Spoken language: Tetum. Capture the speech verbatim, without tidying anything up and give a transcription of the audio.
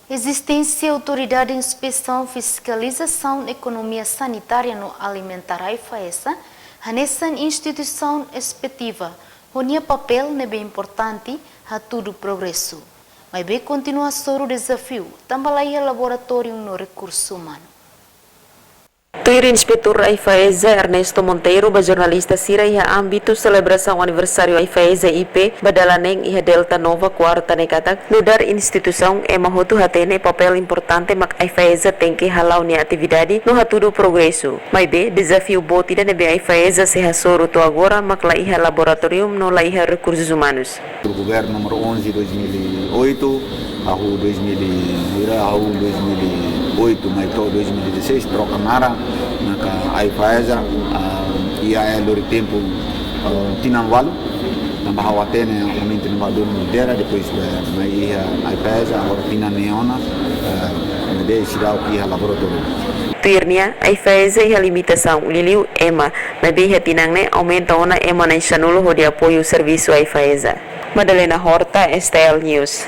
Ezisténsia Autoridade Inspesaun Fiskalizasaun Ekonomia Sanitária no Alimentár, AIFAESA, hanesan instituisaun inspetiva, ho nia papél ne'ebé importante hatudu progresu. Maibé kontinua hasoru dezafiu, tanba laiha laboratóriu no rekursu umanu. Tuir Inspetór AIFAESA Ernesto Monteiro ba jornalista sira iha ámbitu selebrasaun aniversáriu AIFAESA I P ba dala neen iha Delta Nova, kuarta ne'e katak, nu'udar instituisaun ema hotu hatene papél importante mak AIFAESA tenke hala'o nia atividade no hatudu progresu. Maibé, dezafiu boot ida ne'ebé AIFAESA sei hasoru to'o agora mak laiha laboratóriu no laiha rekursus umanus. Governu númeru onze dois mil e oito, hahú dois mil e, hira hahú dois mil e oito, mai to'o dois mil e dezasseis, troka naran, maka AIFAESA, ah, I A L lori tempu, ah, tinan ualu, tanba ha'u hatene momentu ne'ebá duni lidera, depois, eh, mai iha AIFAESA, agora tinan neen ona, eh, ne'ebé seidauk iha laboratóriu. Tuir nia, AIFAESA iha limitasaun, liuliu ema, maibé iha tinan ne'e aumenta ona ema na'in sanulu hodi apoiu servisu AIFAESA. Madalena Horta, S T L News.